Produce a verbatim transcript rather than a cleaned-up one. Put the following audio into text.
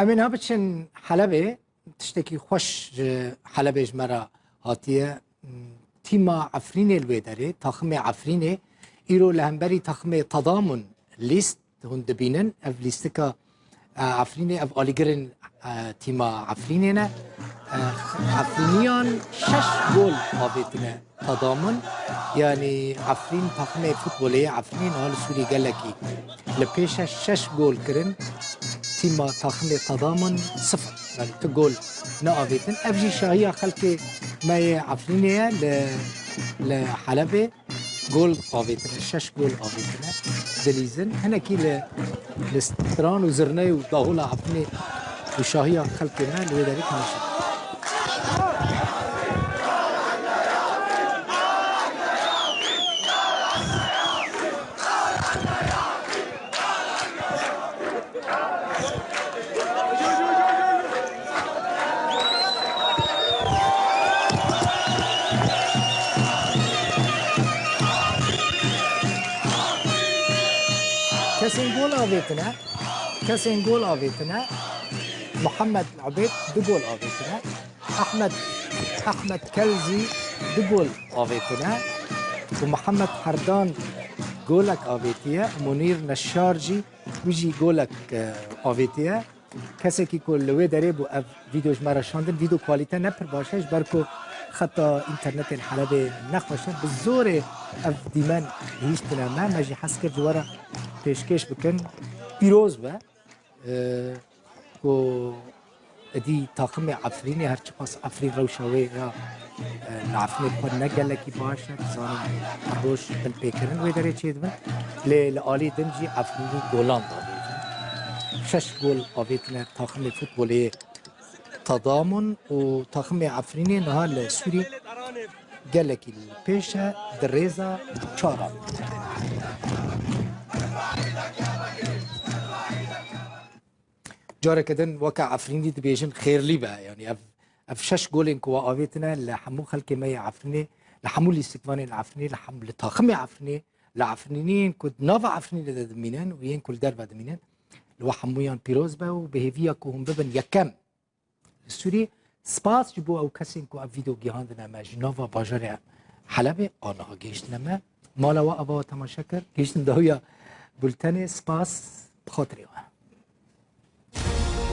Em ê niha biçin Helebê. Tiştekî xweş ji Helebê ji me re hatiye. Tîma Efrînê li wê derê, taximê Efrînê, îro li hemberî taximê Tadamun lîst hûn dibînin. Ev lîstika, e, Efrînê, ev alîgirên, e, tîma Efrînê ne. E, Efrîniyan şeş gol avêtine Tadamun. Yanî Efrîn, taximê futbolê yê Efrînê niha li Sûriyê gelekî li pêş e, şeş gol kirin. Tîma taximê Tadamun sifir. Yanî tu gol neavêtin. Ev jî şahiya xelkê me yê Efrînê ye li, li Helebê. Gol avêtine, şeş gol avêtine. Dilîzin. Hinekî li, li stran û zirneyê û dahola Efrînê û şahiya xelkê me li wê derê temaşe. Kesên gol avêtine, kesên gol avêtine, Muhammed Ubêd du gol avêtine, Ahmed, Ahmed Kelzî du gol avêtine û Muhammed Herdan golek avêtiye, Munîr Neşşar jî, wî jî golek, e, avêtiye. Kesekî ku li wê derê bû ev vîdeo ji me re şandin, vîdeo kualîte ne pir baş e, ji ber ku xeta înternetê li Helebê ne xweş e. Bi zorê ev dîmen gihîştine me, me jî hez kir ji we re pêşkêş bikin. Pîroz be, e, ku êdî taximê Efrînê, her çiqas Efrîn rewşa wê ya, e, li Efrînê xwe ne gelekî baş e. Dizanin her roj binpêkirin wê derê çêdibin. Lê li alî din jî Efrînî golan davêtin. Şeş gol avêtine taximê futbolê Tadamun û taximê Efrînê niha li Sûrî gelekî li pêş e di rêza çaran. Careke din weke Efrînî dibêjin xêrlî be. Yanî ev, ev şeş golên ku we avêtine li hemû xelkê me yê Efrînê, li hemû lîstikvanên Efrînê, li hem, li taximê Efrînê, li Efrîniyên ku di nava Efrînê de dimînin û yên ku li derve dimînin, li we hemûyan pîroz be û bi hêviya ku hûn bibin yekem li Sûriyê. Spas ji bo ew kesên ku ev vîdeo gihandine me ji nava bajarê Helebê, a niha gihiştine me. Mala we, ava we temaşe kir, gihiştin dawiya bultenê. Spas bi xatirê we.